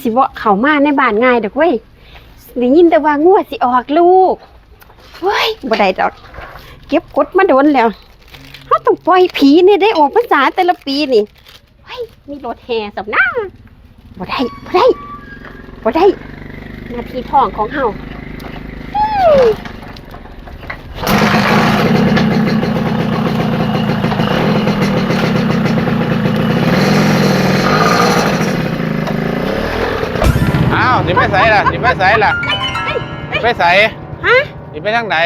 ຊິບໍ່ເຂົ້າມາໃນບ້ານງ່າຍດອກເວີຍ ໄດ້ຍິນແຕ່ວ່າງົວຊິອອກລູກ. ເວີຍ ບໍ່ໄດ້ດອກ ເກັບກົດມາດົນແລ້ວ ເຮົາຕ້ອງປ່ອຍຜີແດ່ເດ້ ອອກພັນສາແຕ່ລະປີນີ້. ເຮີ້ຍ ມີລົດແຫ່ຊ້ຳນາ. ບໍ່ໄດ້ ບໍ່ໄດ້ ບໍ່ໄດ້ ໜ້າທີ່ທ້ອງຂອງເຮົາ. ອ້າວ ຊິໄປໃສລະ ຊິໄປໃສລະ ຊິໄປໃສ? ຮະ? ຊິໄປທາງໃດ?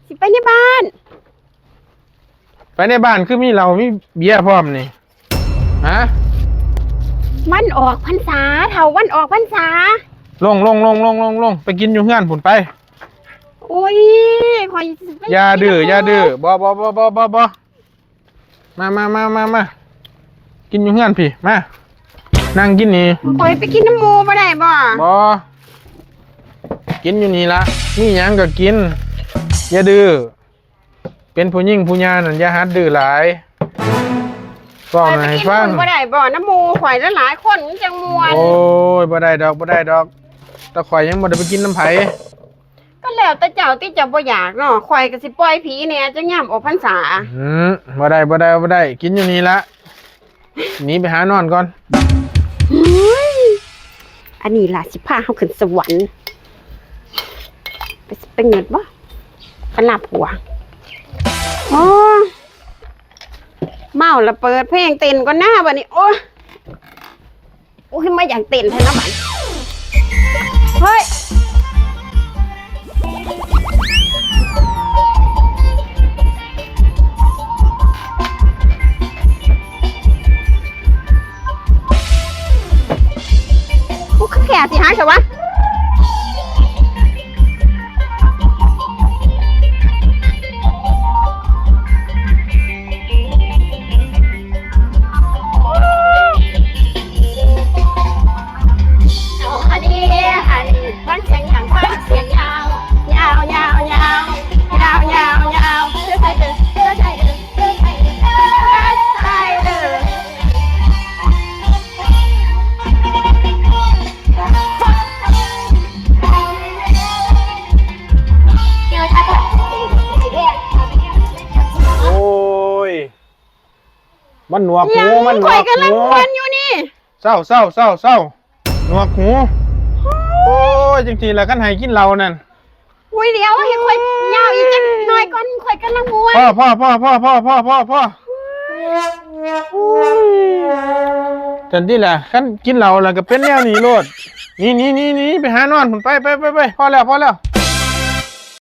ຊິໄປໃນບ້ານ. ໄປໃນບ້ານຄືມີເຫຼົ້າມີເບຍພ້ອມນີ້? ຮະ? ວັນອອກພັນສາ ເຖົ້າ ວັນອອກພັນສາ. ລົງ ລົງ ລົງ ໄປກິນຢູ່ເຮືອນພຸ້ນໄປ. ໂອ້ຍ ຂ້ອຍຊິໄປ ຢ່າດື້ ຢ່າດື້ ບໍ່ ບໍ່ ບໍ່ ບໍ່ ບໍ່ ບໍ່ ມາ ມາ ມາ ມາ ມາ ກິນຢູ່ເຮືອນພີ້ ມາ ນັ່ງກິນນີ້. ຂ້ອຍໄປກິນນຳໝູ່ບໍ່ໄດ້ບໍ່? ບໍ່ ກິນຢູ່ນີ້ລະ ມີຫຍັງກໍກິນ ຢ່າດື້. ເປັນຜູ້ຍິງຜູ້ຍ່ານັ້ນ ຢ່າຫັດດື້ຫຼາຍ. ເວົ້າໃຫ້ຟັງ ຂ້ອຍໄປກິນນຳໝູ່ບໍ່ໄດ້ບໍ່? ນຳໝູ່ຂ້ອຍຫຼາຍໆຄົນມັນຈັ່ງມ່ວນ. ໂອ້ຍ ບໍ່ໄດ້ດອກ ບໍ່ໄດ້ດອກ ແຕ່ຂ້ອຍຍັງບໍ່ໄດ້ໄປກິນນຳໃຜ. ກໍແລ້ວແຕ່ເຈົ້າຕິ ເຈົ້າບໍ່ຢາກເນາະ ຂ້ອຍກໍຊິປ່ອຍຜີແດ່ຈັກຍາມອອກພັນສາ. ອືມ ບໍ່ໄດ້ ບໍ່ໄດ້ ບໍ່ໄດ້ ກິນຢູ່ນີ້ລະ. ໜີໄປຫານອນກ່ອນ. ເຮີ້ຍ ອັນນີ້ລະຊິພາເຮົາຂຶ້ນສະຫວັນ. ໄປ ໄປເງິດບໍ່? ຄັນລາຜົວ. ໂອ້ ເມົາລະເປີດເພງເຕັ້ນກ່ອນນາບັດນີ້. ໂອ້ຍ ໂອ້ຍ ມາຢາກເຕັ້ນແທ້ນະບັດ. ເຮີ້ຍ ກູຄືແຂນຊິຫາຍແທ້ວະ. ໂອ້ຍ ມັນໜວກຫູ ມັນໜວກຫູ ຂ້ອຍກຳລັງມ່ວນຢູ່ນີ້. ເຊົາ ເຊົາ ເຊົາ ເຊົາ ໜວກຫູ. ໂອ້ຍ ຈັ່ງຊີ້ລະ ຄັນໃຫ້ກິນເຫຼົ້ານັ້ນ. ໂອ້ຍ ດຽວ ໃຫ້ຂ້ອຍຍາວອີກຈັກໜ້ອຍກ່ອນ ຂ້ອຍກຳລັງມ່ວນ. ພໍ ພໍ ພໍ ພໍ ພໍ ພໍ ພໍ ພໍ ພໍ. ໂອ້ຍ ຈັ່ງຊີ້ລະ ຄັນກິນເຫຼົ້າລະກໍເປັນແນວນີ້ໂລດ. ໜີ ໜີ ໜີ ໜີ ໄປຫານອນພຸ້ນ ໄປ ໄປ ໄປ ໄປ. ພໍແລ້ວ ພໍແລ້ວ.